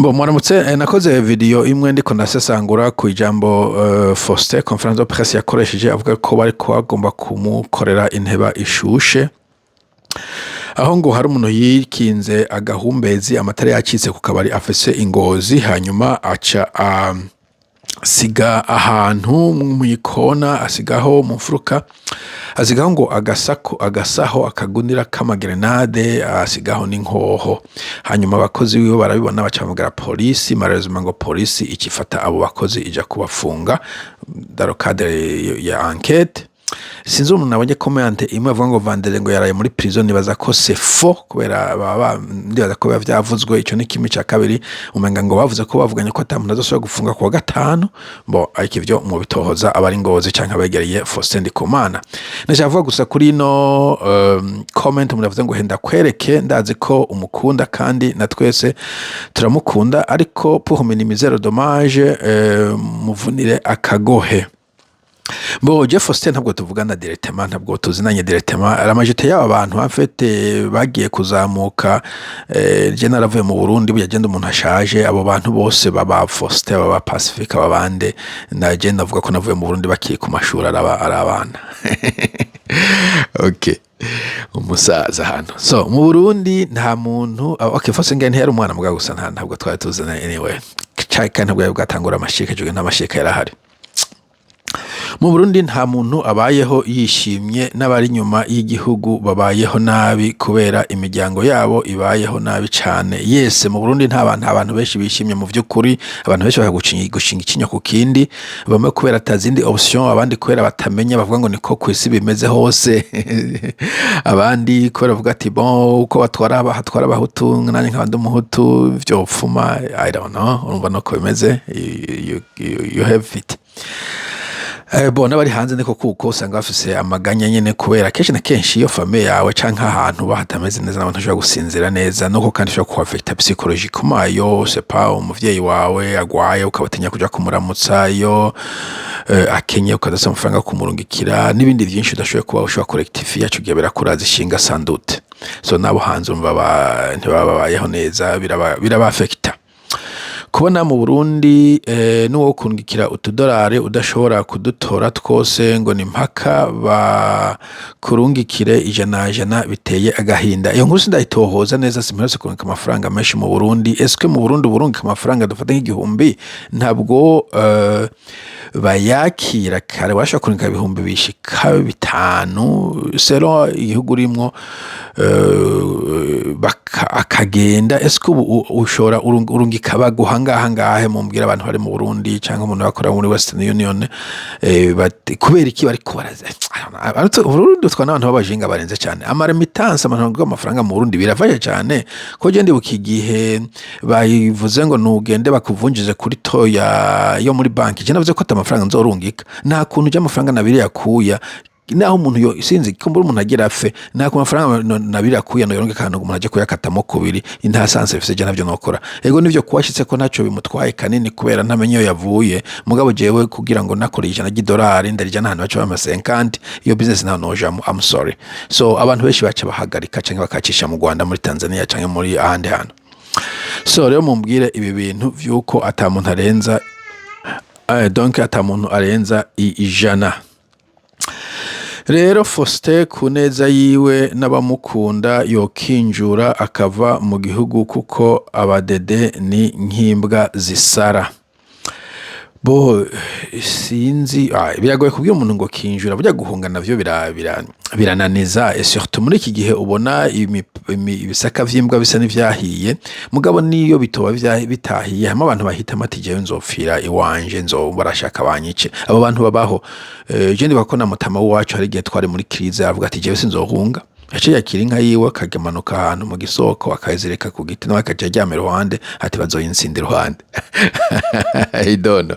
Bo mwaramutse, nakoze video imwe ndiko ndasesangura ku ijambo Faustin, conférence de presse yakoresheje avuga ko bariko bagomba kumukorera inteba ishushe, aho ngo hari umuntu yikinze agahumbezi amatara yacitse ku kabari afise ingozi, hanyuma aca asiga ahantu mw'ikona, asigaho mu mfuruka, asigaho ngo agasako, agasaho, akagunira k'amagerenade, asigaho n'inkoho. Hanyuma abakozi biwe barabibona, baca bahamagara polisi. Malheureusement ngo polisi icifata abo bakozi ija kubafunga dans le cadre ya enquête. Sinzi umuntu nabonye comment imwe avuga ngo Vandere ngo yaraye muri prison. Nibaza ko c'est faux, kubera baba ndibaza ko biba vyavuzwe. Ico ni kimwe. Ca kabiri, umenga ngo bavuze ko bavuganye ko ata muntu azosubira gufunga kuwa gatanu. Bo ariko ivyo mubitohoza abari Ngozi canke abegereye Faustin Ndikumana. Ndashaka kuvuga gusa kuri ino comment umuntu avuze ngo henda kwereke, ndazi ko umukunda kandi na twese turamukunda, ariko pour minimiser le dommage, muvunire akagohe. Bo je Faustin ntabwo tuvugana directement, ntabwo tuzinanye directement. La majorité y'aba bantu en fait bagiye kuzamuka, je naravuye mu Burundi. Burya genda umuntu ashaje, abo bantu bose baba Faustin, baba Pacifique, aba bande, na je ndavuga ko navuye mu Burundi bakiri ku mashuri, araba ari abana. Okay, umusaza hano. So mu Burundi nta muntu, okay, Faustin ngira ntiyari umwana mugabo gusa ntabwo twari tuzana anyway. Kandi ntabwo yari bwatangura amashika, ico gihe nta mashika yarahari. Mu Burundi nta muntu abayeho yishimye, n'abari inyuma y'igihugu babayeho nabi kubera imiryango yabo ibayeho nabi cane. Yese mu Burundi nta bantu, abantu benshi bishimye mu vy'ukuri. Abantu benshi bashaka gushinga icinyo ku kindi, bamwe kubera atazindi option, abandi kubera batamenya, bavuga ngo niko kw'isi bimeze hose, abandi kubera bavuga ati bon, uko batwara hatwara abahutu, nanje nkaba ndi umuhutu, vyopfuma. I don't know, urumva nuko bimeze. You have it. Bon, n'abari hanze niko, kuko usanga bafise amaganya nyene, kubera kenshi na kenshi iyo famille yawe canke ahantu uba hatameze neza, n'abantu ntashobora gusinzira neza, nuko kandi ushobora kuaffecta psychologiquement. Iyo c'est pas umuvyeyi wawe agwaye, ukabatinya kuja kumuramutsa, iyo akenye ukadasa amafaranga yo kumurungikira, n'ibindi vyinshi udashoboye kuba ushobora kurectifier, ico gihe birakuraza ishinga sans doute. So nabo hanze urumva ntibaba babayeho neza, biraba affecta. Kubona mu Burundi n'uwo kungikira utudolari udashobora kudutora twose, ngo ni mpaka bakurungikire ijana jana, biteye agahinda. Iyo nkuru sindayitohoza neza, simperutse kurungika amafaranga menshi mu Burundi. Eske mu Burundi uburungika amafaranga, dufate nk'igihumbi, ntabwo bayakira kare? Washobora kurungika ibihumbi bishika 5 selon igihugu urimwo, akagenda. Eske ubu ushobora urungika baguha ngaha ngahe? Mumbwira abantu bari mu Burundi canke umuntu bakora muri Western Union, kubera iki bariko baraza Burundi? Twa n'abantu b'abajinga barenze cyane ama remittance, abantu baguha amafaranga mu Burundi birafasha cyane, ko je ndibuka igihe bayivuze ngo nugende bakuvunjize kuri toya yo muri banki, je navuze ko ata amafaranga nzorungika. Nta kuntu je amafaranga nabiri yakuya, naho umuntu yo sinzi ko mbura umuntu agira afe, nta ku mafaranga nabiri akuya no yoronke akantu umuntu aje kuyakatamo kubiri, nta sens bifise. Je navyo nokora. Ego nivyo, kuwashitse ko ntaco bimutwaye kanini kubera ntamenye iyo yavuye, mugabo jewe kugira ngo nakora 100 ry'idolari ndarijana ahantu baca bampa 50, iyo business ntaho nojamo, I'm sorry. So abantu benshi baca bahagarika canke bakacisha mu Rwanda, muri Tanzania canke muri ahandi hantu. So rero mumbwire ibi bintu vy'uko ata muntu arenza, donc ata muntu arenza 100. Rero Faustin, ku neza yiwe n'abamukunda, yokinjura akava mu gihugu, kuko abadede ni nk'imbwa zisara. Bo sinzi, biragoye kubwira umuntu ngo kinjura. Burya guhunga navyo birananiza, et surtout muri iki gihe ubona ibisaka vy'imbwa bisa n'ivyahiye. Mugabo niyo bitoba bitahiye, hamwe abantu bahitamo ati jewe nzopfira iwanje, nzo barashaka banyice. Abo bantu babaho. Je ndibuka ko na mutama w'iwacu hari igihe twari muri crise, avuga ati jewe sinzohunga. Yaciye yakira inka yiwe, akamanuka ahantu mu gisoko, akayizirika ku giti, nawe akaca aryama iruhande, ati bazoyinsinda iruhande. I don't know,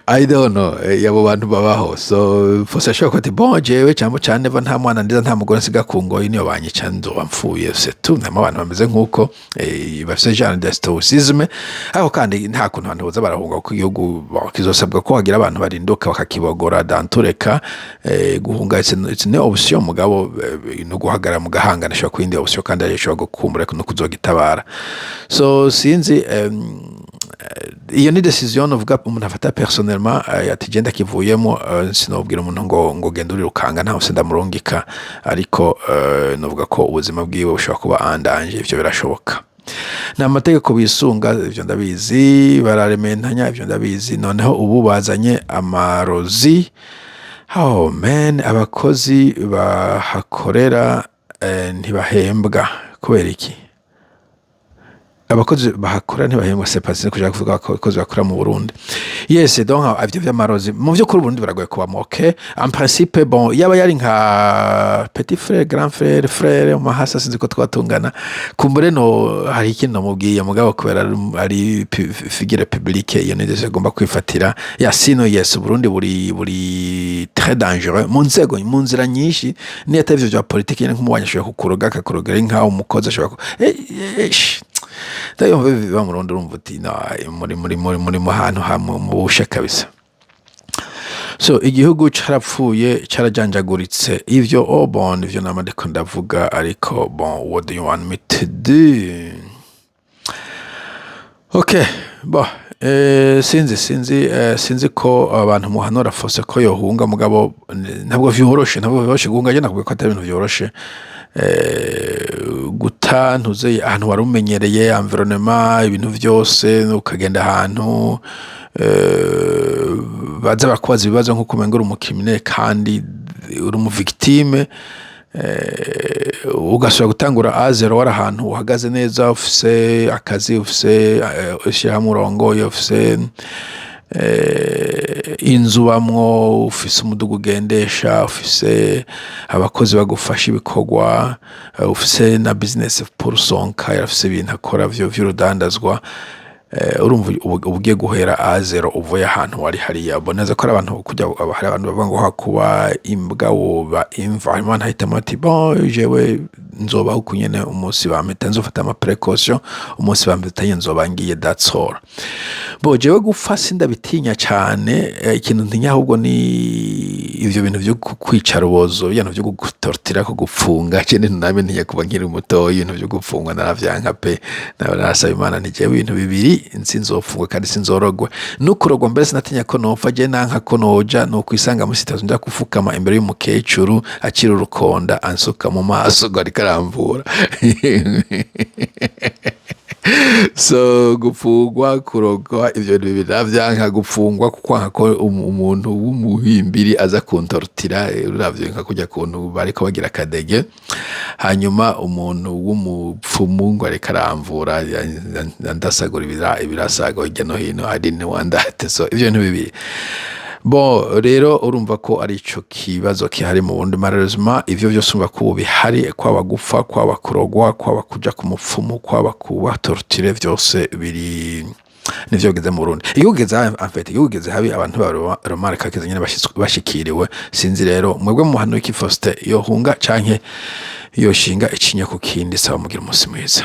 I don't know. Abo bantu babaho. So Faustin ashobora kuba ati bon, jewe cyangwa cane va, nta mwana ndiza, nta mugore nsiga ku ngoyi, niyo banyica nzoba mpfuye, c'est tout. Ntamo abantu bameze nkuko, bafise genre de stoïcisme. Ariko kandi nta kuntu abantu boza barahunga, kuko igihugu bon, kizosabwa ko hagira abantu barinduka bakakibogora. Dantureka guhunga it's an option, mugabo no guhagarika Guhagarara mu gahanga nashobora kuyindi option, kandi ariyo ishobora gukumbura no kuzogitabara. So sinzi, iyo ni décision novuga umuntu afata personnellement, ati je ndakivuyemo. Sinobwira umuntu ngo genda urirukanga, ntaho se ndamurungika, ariko novuga ko ubuzima bwiwe bushobora kuba en danger. Ivyo birashoboka. Ni amategeko bisunga, ivyo ndabizi, bararementanya, ivyo ndabizi. Noneho ubu bazanye amarozi. Oh man, abakozi bahakorera ntibahembwa kubera iki? Abakozi bahakora ntibahembwa, c'est pas kuja kuvuga abakozi bakora mu Burundi. Yes, donc ivyo vy'amarozi mu vy'ukuri Burundi biragoye kubamo. Okay, en principe, bon, yaba yari nka petit frère, grand frère, frère mahasa, sinzi ko twatungana, kumbure no hari ikintu namubwiye, mugabo kubera ari figure publique, iyo ni décision agomba kwifatira ya. Sino yes, Burundi buri très dangereux mu nzego, mu nzira nyinshi. Niyo atari ivyo vya politiki nyene, nk'umubanyi ashobora kukuroga, akakurogera inka, umukozi ashobora ku ndayumva biba mu Burundi. Urumva uti no, muri mu hantu ha mu bushe kabisa. So igihugu carapfuye, carajanjaguritse ivyo. Oh bon, ivyo nama ndiko ndavuga, ariko bon, what do you want me to do? Okay, bon, sinzi ko abantu muhanura Fose ko yohunga, mugabo ntabwo vyoroshe guhunga. Je nakubwiye ko atari ibintu vyoroshe, guta ntuze ahantu wari umenyereye, environnement, ibintu vyose, ukagenda ahantu baza bakubaza ibibazo nk'uko umenga uri umu criminel kandi uri umu victime, ugasubira gutangura à zéro, wari ahantu uhagaze neza, ufise akazi, ufise ishirahamwe urongoye, ufise inzu ubamwo, ufise umuduga ugendesha, ufise abakozi bagufasha ibikorwa, ufise na business. Paul Sonka yarafise ibintu akora vy'urudandazwa. Urumva uba ugiye guhera à zéro, uvuye ahantu wari hariya. Boneza ko ari abantu kujya, hari abantu bavuga ngo hakuba imbwa woba imva. Harimo abantu ahitamo ati: "Bon, jewe nzobaho uku nyene, umunsi bampita nzofata ama précautions, umunsi bampitanye nzoba ngiye, that's all." Bo jewe gupfa sindabitinya cane. Ikintu ntinya ahubwo ni ivyo bintu vyo kwica rubozo, ibintu vyo gutortira, ko gupfunga. Je nabe ntinya kuba nkiri muto, ibintu vyo gupfungwa naravyanka pe. Narasaba Imana nti: "Jewe ibintu bibiri, sinzopfungwa kandi sinzorogwe." Nukurogwa mbere sinatinya ko nopfa. Je nanka ko noja nokwisanga muri situation nja gufukama imbere y'umukecuru akira urukonda ansuka mu maso ngo ariko aramvura. So gupfungwa, kurogwa, ivyo bintu bibiri navyanka. Gupfungwa kuko ko umuntu w'umuhimbiri aza kuntortira, uravye nka kurya kuntu bariko bagira akadege, hanyuma umuntu w'umupfumu ngo ariko aramvura, ndasagura ibirasago hirya no hino, I didn't want that. So ivyo bintu bibiri. Bon, rero urumva ko ari ico kibazo kihari mu Burundi malheureusement. Ivyo vyose urumva ko ubu bihari, kwaba gupfa, kwaba kurogwa, kwaba kuja ku mupfumu, kwaba kuba torturé, vyose biri nivyo bigeze mu Burundi. Igihugu kigeze en fait, igihugu kigeze habi, abantu ba remarque kigeze nyene bashikiriwe. Sinzi rero mwebwe muhanuye iki? Faustin yohunga canke yoshinga icinya ku kindi? Saba mugira umunsi mwiza.